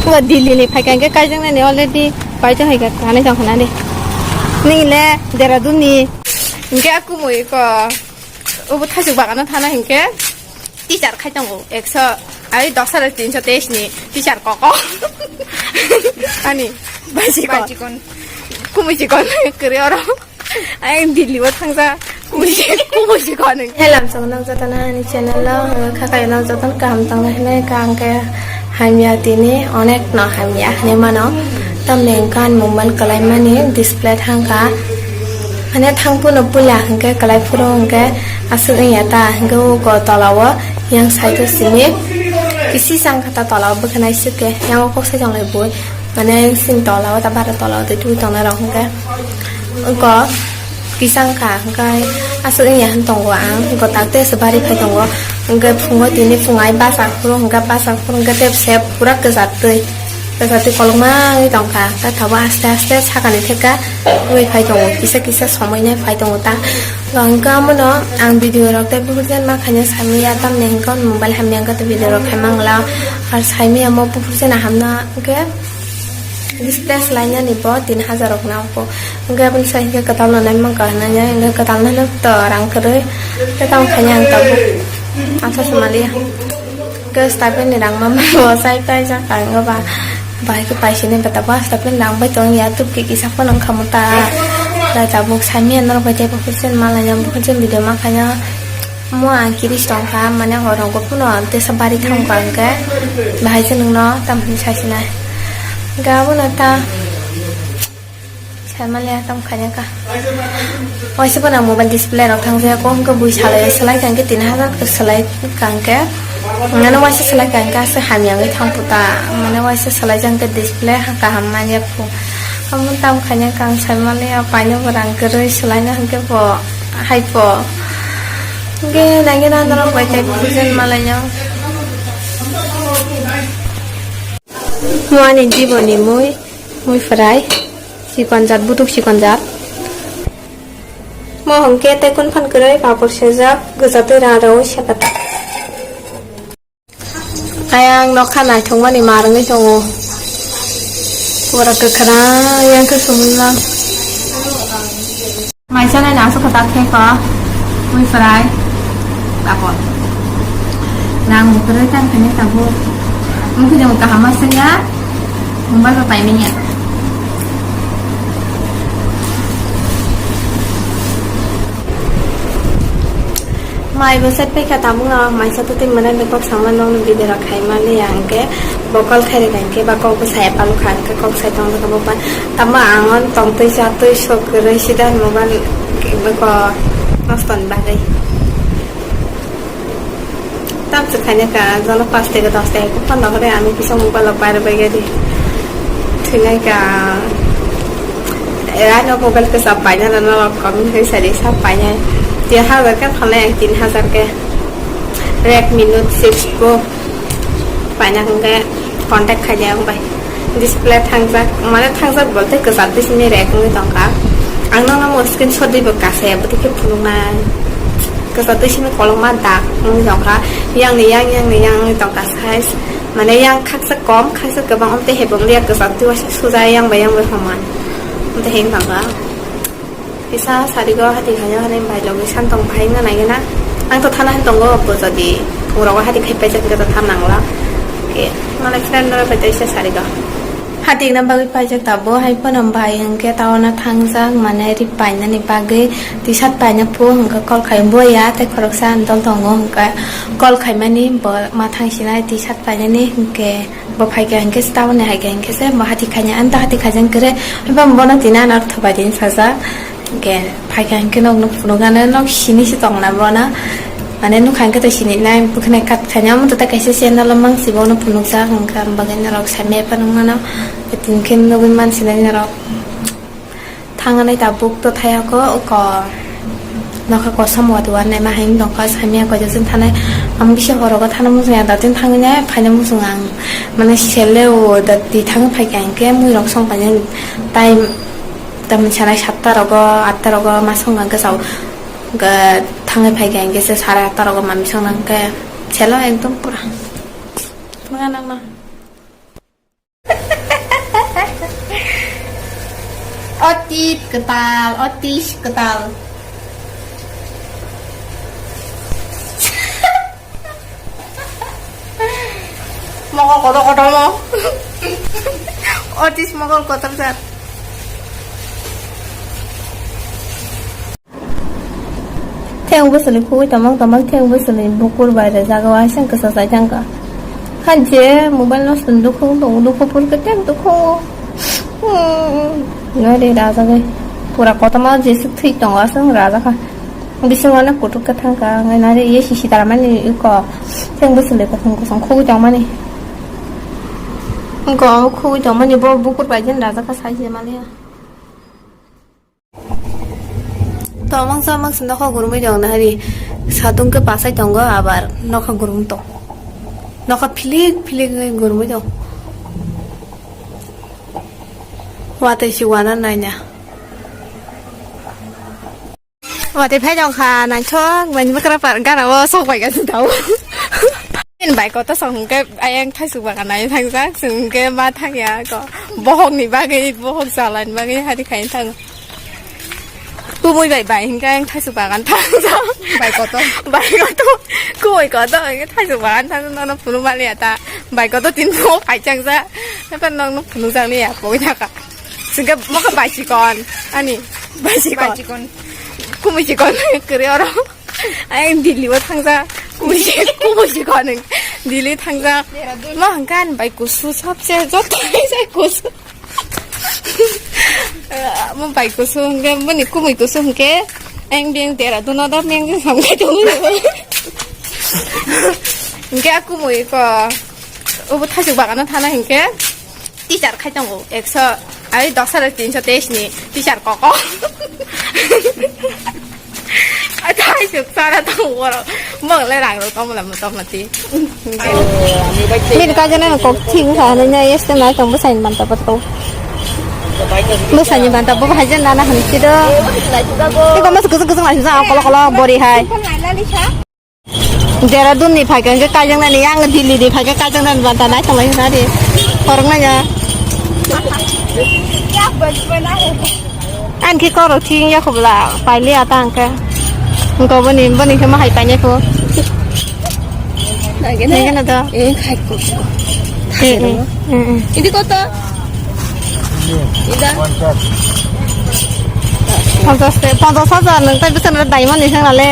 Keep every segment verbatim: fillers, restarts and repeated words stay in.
Bo Delhi ni phaikha hwnkhe kaijaknani already paitong hai kha, kanai tong khana de. Nini le Dehradun ni hwnkhe a kumui ko obo thaichuk bagano thana hwnkhe teacher khai tongo ekso, ai dos hajar tinso teis ni teacher koko. Ani bai chikon. Bai chikon. Kumui chikon kwrwi oro. Ang Delhi o thangsa. Kumui si, kumui si kono. Hello, ang nang jotono ani channel o, ang kha kayo nang jotono kaham tong lai hinwi ka ang khe hamya tini onek no hamya hinwi mano. Tamni hwnkhe ani mobile kwlai mani display thangkha. Mane thang phano puila hwnkhe kwlai phuru hwnkhe aswk wngya ta hwnkhe o tola o yang side o simi kisi chang kha ta tola o bwkhanai swk khe yang o kok sai tong lai bui. Mane sini tola o ta bara tola o twi twi tongnai rok hwnkhe. Wngkha kisang kha, hwnkhe aswk wngya hwn tongo ang, wngkha tak tei aswk bari phai tongo, hwnkhe phungo tini phung ai bachar phuru, hwnkhe bachar phuru hwnkhe tei se pura kwchar twi, kwchar twi kolokma wngwi tongkha, hwnkhe tabuk aste aste sakani theka wngwi phai tongo, kisa kisa somoi nai phai tongo ta, hwnkhe omono ang video rok tei buphurjani ma khaina saimanya tamni hwnkhe mobile hamya hwnkhe video rok khai mangla, ar saimanya mo buphurjani hamna hwnkhe. Display swlainani bo tin hajar rok nangkho. Hwnkhe aboni sai hwnkhe kwtal no nai mankha hinwi, hwnkhe kwtal no hinwi to rang kwrwi. Hwnkhe tamo khaina ang tabuk. Atha se maliya. Hwnkhe stipend ni rang ma bo sai paijak ang ba. Bahai khe paisini bata ba stipend rang bai tong ya tup ki kisa phano wngkha mo ta. Lai tabuk saimanya norok bai tei bo khe chen malai ya bo khe chen video ma khaina. Mo ang kiris tongkha, mane hor rogo phano tesa bari thangkha hwnkhe, bahai se nwngno tamni sasinai. Hwnkhe abono ta saimaliya tam khaina kha. Waisa phano ang mobile display rok thangjak kho, hwnkhe bui salai, salai kha hwnkhe tin hajar khe salai kha hwnkhe, mane waisa salai kha hwnkhe aswk hamya wngwi thang puta, mane waisa salai jak hwnkhe display ha kaham manya phu. Omo tam khaina kha ang saimaliya, paino bo rang kwrwi salaina hwnkhe bo. Hai po. Hwnkhe naigena norok bai tei buphurjani malai no. Mo ani jiboni mui, mui fry. Chikon jat, buduk chikon jat. Mo hwnkhe tei kun phan kwrwi papor sejak, gwja twi rang rwi sepat. Ayang nokha naithokmani ma rwngwi tongo. Pura kwkhwrang yang khe sumui ma. Mai chanai na aswk kwtak khe kho. Mui fry. Papor. Rang kwrwi tang khaini tabuk. Mungkhe jong kaham ma sengya. Mungbai ba paimanya. Mai bo set paikha tabuk no maisa twi twi mwnai ni kok sama nokni video rok khai mani ya hwnkhe bo call khai rwkha hwnkhe ba kok bwsai apalokha hwnkhe kok sai tong rwkha bo ba tamo ang on tong twi cha twi sok kwrwi sida mobile ko nosto ni bagwi. Tam se khaina ka jono pash taka dos taka ko phan rok re ami kisa mobile rok pai rwbai gari. Thwinai ka. Ano mobile kisa paina na no comment hai sari sa paina. Tin hajar ke phalai ang tin hajar ke. Redmi Note six Pro. Paina hwnkhe contact khaidi ang bai. Display thangjak, mane thangjak bolte kwchar twi simi rek wngwi tongkha. Ang nono mo screenshot dwi bo kasaya, bwtwi khe phunuknai. Kwchar twi simi kolokma dak wngwi tongkha. Yang ni yang, yang ni yang wngwi tongkha size. Mane yang khaksa kom, khaksa kwbang, omtwi hai bo wngya kwchar twi waisa suja yang bai yang bai homan. Omtwi hai wng tongkha. Kisa sarigo hati khaina hwnwi bai logi san tong bahai wngna nai gana. Ang to thana hin tongo bo jodi phungrogo hati khai paijak hwnkhe to thana nangla. Ke mane friend rok bai teisa sarigo. Hati wngna bagwi paijak ta bo hai phano bai hwnkhe ta ono thangjak mane ri painani bagwi T-shirt paina phu hwnkhe call khai boya tei khoroksa dol tongo hwnkhe call khaimani bo ma thangsinai T-shirt painani hwnkhe. Bo phaikha hwnkhe se taboni haikha hwnkhe se bo hati khaina, ani to hati khaijak kwrwi. Haiphano bono tini ano thobai din sajak. Hwnkhe phaikha hwnkhe nokno phunukgano, nok sini se tongna bono. Mane nukha hwnkhe to sininai bwkhwnai kat khaina, omo to tei kaisa channel o mangsi bono phunukjak, hwnkhe ang bagwi norok saimanya phano mano. Tini khe nugwi mansinai norok. Thangnai tabuk to thaya kho, oko nokha kosom watwi warnai ma hai wng tongkha, samya koi jotoni thanai. Ang bisi horogo thana muchung ya, datin thangwi nai phaina muchung ang. Mane sele o dati thangwi phaikha hwnkhe muirok song painani time, tamni sanai satta rogo, atta rogo ma song nang khe sao. Hwnkhe thangwi phaikha hwnkhe se sare atta rogo manwi song nang khe selo ekdom pura. Nang nang na. Tit kwtal, otis kwtal. Mokol kotor kotor mo. Otis mokol kotor jat. Theng bwswlwi khugwi tongmang tongmang, theng bwswlwi bukur bai rwjak o, aswk kwchajak thangkha. Hanje mobile nosto ni dukhung tongo, dukhu phuru khe theng dukhung. Hmm, nari rajagwi pura kotorma jeswk thwi tongo, aswk rajakha. Bisingo no kutuk khe thangkha, nari ye sisi taramani iko theng bwswlwi kuthung kusung khugwi tongmani. Iko khugwi tongmani bo bukur bai jen rajakha, sai se maliya. Tomang samang se nokha gurumui tong nahari. Satung ke pasai tongo abar nokha gurum tong. Nokha philik philik oi gurumui tong. Watwi si wana naina. Watwi phai tong kha naithok mani bwkra par gara o sok bai ga si tau. Bai koto song hwnkhe ayang thaisuk bagan nai thangjak, chwng hwnkhe ma thangya ko. Bohokni bagwi, bohok chalani bagwi hari khai thang. Kumui bai bai hwnkhe ayang thaisuk bagan thangjak. Bai koto? Bai koto. Kumui koto hwnkhe thaisuk bagan thang nono phunuk maliya ta. Bai koto tin phunuk phai changjak. Nokha nokno phunuk jak liya pogwi thaka. Chwngkhe mokha bai chikon. Ani bai chikon. Bai chikon. Kumui chikon kwrwi oro. Ayang Delhi o thangjak. Kumui si-, kumui si kono. Delhi thangjak. Dehradun. Ma hwnkhe ani bai kusu sabse joto hai sai kusu. Eh, mo bai kusu hwnkhe, moni kumui kusu hwnkhe. Ayang beng Dehradun o da meng sam khai tongo. Hwnkhe a kumui ko. Obo thaisuk bagano thana hwnkhe. Teacher khai tongo, ekso, ai, dos hajar tinso teis ni teacher koko. Ai, thaisuk sara tongo borok. Mong le rang rok tongmala motamoti. Bini kajana kok thing kha, nanya este nai tong bwsai ni manta patko. Bwsai ni manta bo hai jen nana hani chido. Iko mas kusuk kusuk lai sa kolo kolo bori hai. Dehradun ni phaikha hwnkhe kaijaknani, yang Delhi ni phaikha kaijaknani banta naithok lai hwnna di. Khoroknai ya. Ani khe korok thik wngya kho bwla, pailiya ta hwnkhe. Hwnkhe boni, boni khe ma hai painai kho. Nai gana do. Eh, khai kho. Eh, eh, eh, eh. Ini kota. Ida. Ponchash te, ponchash hajar nwng tai bwskango diamond ni thang nale.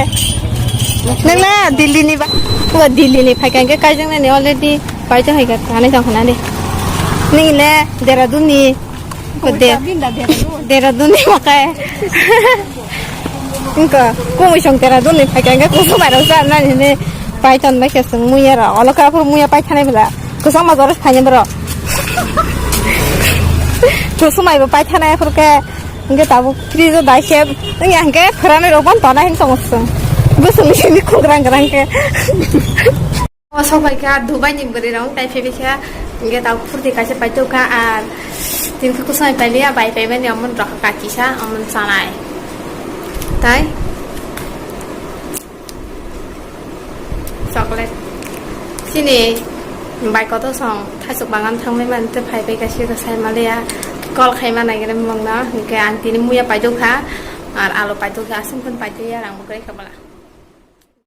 Nwng le Delhi ni ba, bo Delhi ni phaikha hwnkhe kaijaknani already paito hai kha, thani tong khana de. Nwng le Dehradun ni, ko de, Dehradun ni makai. Wngkha, kumui song Dehradun ni phaikha hwnkhe kusuk bai rok cha nani hwnwi pai ton bai khe chwng muiya rok. Olo khe aphuru muiya pai thanai bwla. Kwchang ma jora phainai borok. Kusuk mai bo pai thanai aphuru khe hwnkhe tabuk fridge o dai khe wngya hwnkhe phwranai rok ban tonai hwn tongo chwng. Bwswk ni simi khuk rang rang khe. O sok bai kha Dubai ni bwrwi rok tai phai kha, hwnkhe tabuk phurti kaisa paitokha, ar tin khe kusai pailiya, bai paimani omo rokha kachisa, omo chanai. Tai chocolate. Chini bai kotor song thaisuk bagan thangbai mani tei phai bai kaisa sai maliya, call khai ma nai gani mungno, hwnkhe ang tini muya paitokha, ar alu paitokha, aswk phano paitokya, rang bo kwrwi kha bwla.